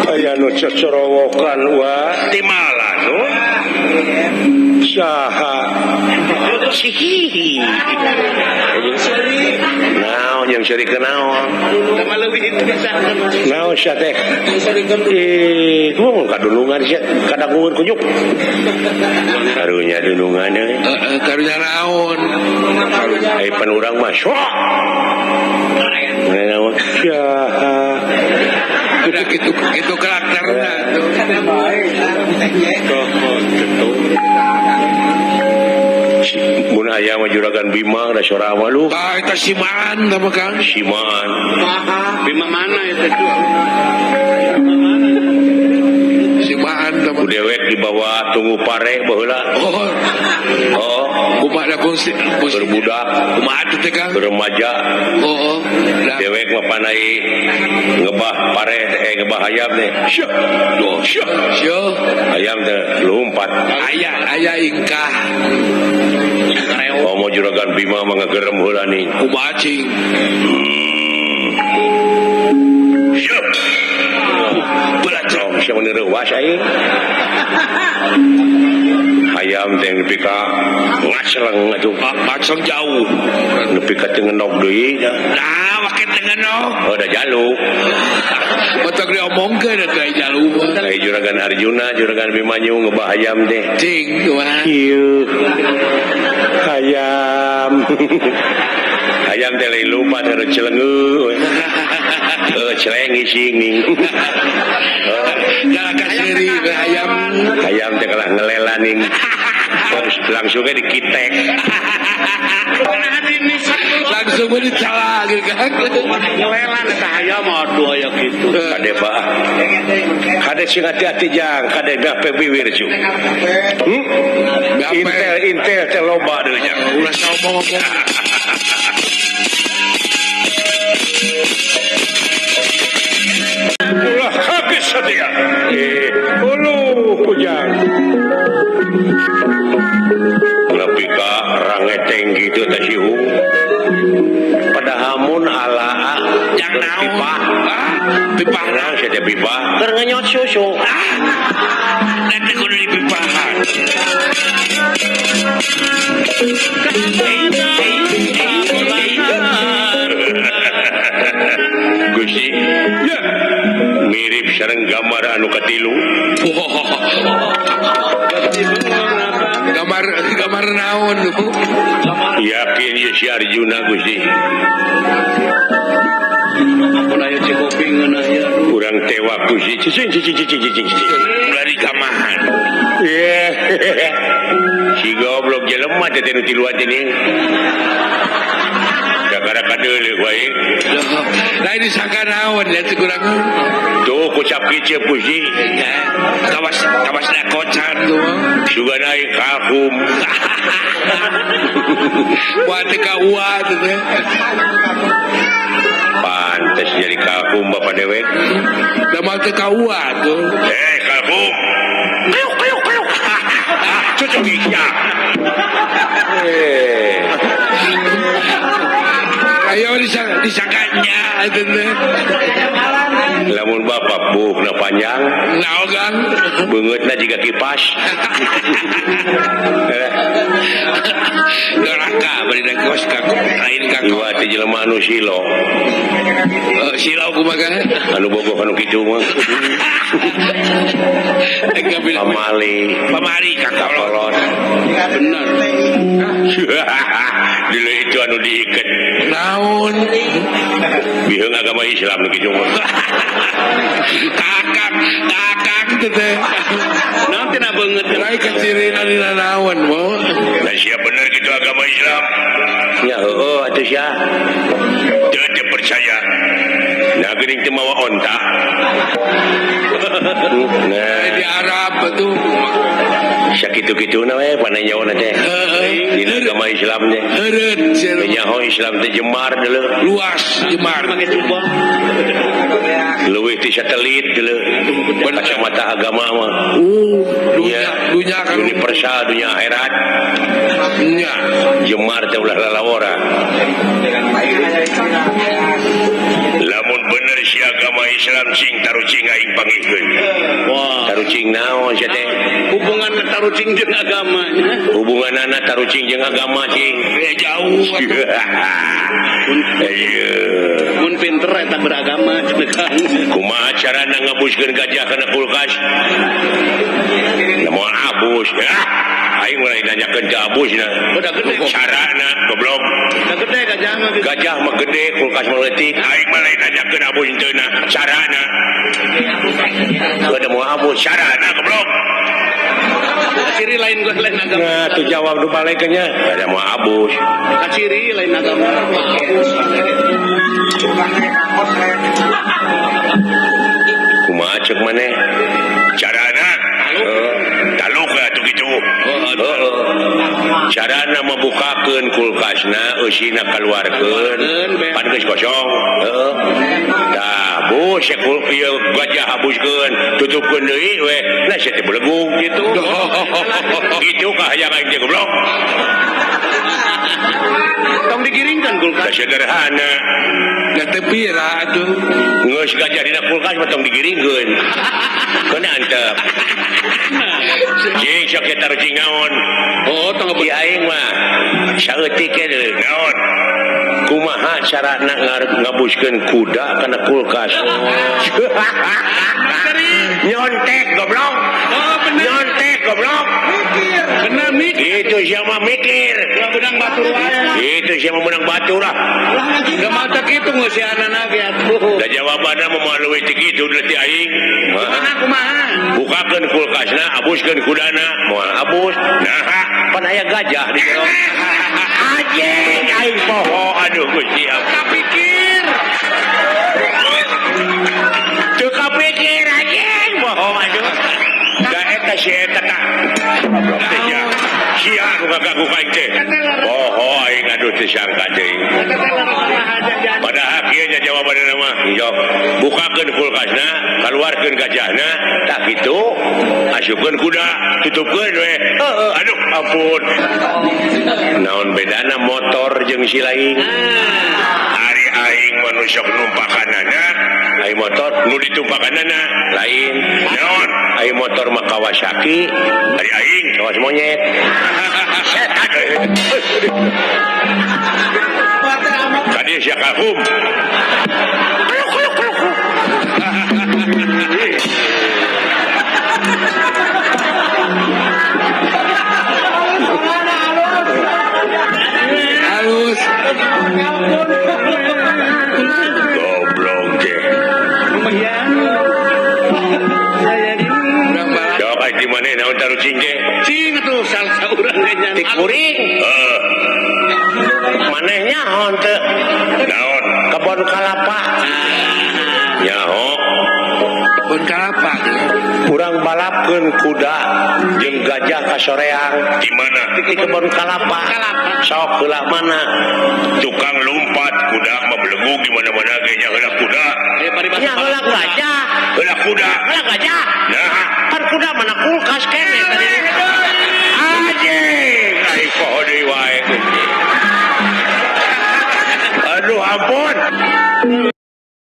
Aya nu cocorowokan wa timalan nu saha si hihi. Naon yang seuri kenaon? Naon sia teh? Ih, kumaha kadulungan sia kadagueun kunyuk. Karunya dulungan euy. Heeh, karunya naon? Ai pan urang mah sok. Naon saha? Udah gitu itu karakterna tuh. Mun aya mah juragan Bima da sora mah lu. Ah, eta simaan tah mah Kang. Simaan. Bima mana eta tuh? Simaan tah mah. Ku dewek dibawa tunggu pare baheula. Oh. Oh, kumaha da fungsi berbudak, kumaha atuh teh Kang? Remaja. Oh, dewek mah panai ngebah pare ngebah ayam teh. Syuh. Duh, syuh. Syuh. Ayam teh lompat. Aya, aya ingkah. Oh, mau juragan Bima mah ngagerem heula nih. Kumaha cing? Syuh. Belajar siapa nereuwas aing. Ayam teh nepi ka ngaceleng atuh. Ngacleng jauh. Nepi ka teu ngenog deui. Nah, make teu ngenog. Oh, da jalu. Batak diomongkeun atuh ai jalu mah. Ai juragan Arjuna, juragan Bimanyu ngebah ayam teh. Cing kumaha? Ieu. Ayam. Ayam teh lain lupa teh celengeu. Celeng ising ning. Kalah kaseri ayam. Ayam teh kalah ngelela ning. Langsung ge dikitek. Langsung ge dicala gitu kan. Ngelela eta ayam aduh aya kitu. Kade bah. Kade sing hati-hati jang, kade gape biwir cu. Intel intel teh loba deui jang. Ulah ngomong-ngomong. Ulah habis saja. Ulu kujang. Nepi ka rangeteng gitu teh sihung. Padahamun alaa yang naon? Pipah. Pipah naon sia teh pipah? Keur ngenyot susu. Ah. Da teh kudu dipipahan. Gusti, ya. Mirip sareng gambar anu katilu. Gambar gambar naon Bu? Yakin ye si Arjuna Gusti. Mun aya Cikopi ngeunah ieu. Urang tewak Gusti. Cicing cicing cicing cicing cicing. Ulah dikamahan. Si goblok jelema teh nu tiluan teh ning. Gara-gara kadeuleuh wae. Lain disangka naon ya teh kurang. Tuh kucap kicep Gusti. Kawas kawas dakocan tuh. Sugan aing kalkum. Buat teh ka ua teh. Pantes jadi kalkum bapak dewek. Da mah teh ka ua tuh. Kalkum. Kayuk kayuk kayuk. Cocok iya. Ayo disangkanya itu teh. Lamun bapak buukna panjang, naon Kang? Beungeutna jiga kipas. Doraka bari da kos Kang, lain Kang. Iwa teh jelema anu silo. Silo kumaha Kang? Anu bogoh anu kitu mah. Pamali, pamali Kang kolot. Bener. Dulu itu anu diiket. Naon? Biheung agama Islam nu kitu mah. Kakak, kakak teh. Naon tina beungeut lain kacirina dina naon mo. Lah sia bener kitu agama Islam. Ya heueuh atuh sia. Teu percaya. Nah geuning teu mawa onta. Nah di Arab tuh sakitu-kituna we pananyaona teh. Dina agama Islam teh. Heureut sia. Nyaho Islam teh jemar deuleu. Luas jemar make jubah. Leuwih ti satelit deuleu. Kacamata agama mah. Dunia dunia kan universal dunia akhirat. Nya jemar teh ulah lalawora. Lamun bener si agama Islam cing tarucing aing pangikeun. Wah. Tarucing naon sia teh? Hubungan tarucing jeung agama nya. Hubunganana tarucing jeung agama cing. Jauh. Ayo. Mun pinter eta beragama cenah Kang. Kumaha carana ngabuskeun gajah kana kulkas? Moal abus. Aing mulai nanyakeun ka abusna. Udah gede. Carana goblok. Udah gede gajah mah. Gajah mah gede, kulkas mah leutik. Aing mulai nanyakeun abus henteu na. Carana. Udah moal abus, carana goblok. Kaciri lain gua lain agama. Nah, tuh jawab nu balekeun nya. Ada moal abus. Kaciri lain agama. Abus. Kumaha ceuk maneh? Carana. Taluk atuh kitu. Carana mabukakeun kulkasna eusina kaluarkeun pan geus kosong. Heeh. Tah, bus ieu gajah habuskeun, tutupkeun deui we. Lah sia teh belegug kitu. Kitu kahayang aing teh goblok. Tong digiringkan kulkas. Sederhana. Da teu pira atuh. Geus gajah dina kulkas mah tong digiringkeun. Keuna antep. Cing sok eta tarucing naon? Oh, tong di aing mah saeutik deui naon? Kumaha carana ngabuskeun kuda kana kulkas? Nyontek goblok. Oh, bener. Nyontek goblok. Mikir. Bener mikir. Itu siapa mikir? Menang batur wae. Itu siapa menang batur lah. Gak mata kitu ngeusianana ge atuh. Da jawabanna mah moal leuwih ti kitu deui aing. Kumaha kumaha? Bukakeun kulkasna, abuskeun kudana, moal abus. Nah, pan aya gajah di jero. Anjing aing poho aduh Gusti. Kapikir. Teu kapikir anjing poho aduh. Da eta si eta tah. Goblok teh sia. Sia nu ngagagu ka aing teh. Poho aing aduh teu sangka teuing. Padahal kieu nya jawabanna mah. Jawab. Bukakeun kulkasna, kaluarkeun gajahna, tah kitu asupkeun kuda, tutupkeun we. Heueuh, aduh ampun. Naon bedana motor jeung si lain? Ari aing mah nu sok numpakanana, aing motor nu ditumpakanana lain. Naon? Aing motor mah Kawasaki, ari aing kawas monyet. Setan. Tadi sia kagum. Halus. Goblok teh. Lumayan. Jawab aing di mana naon tarucing teh? Cing atuh salah saurang ge nya. Tik kuring. Heeh. Maneh nyaho teu? Naon? Kebon kalapa. Nyaho. Kebon kalapa. Urang balapkeun kuda jeung gajah ka soreang. Di mana? Di kebon kalapa. Sok heula mana? Tukang lumpat kuda mah belegug di mana-mana ge nya heula kuda. Nya heula gajah. Heula kuda. Heula gajah. Nah,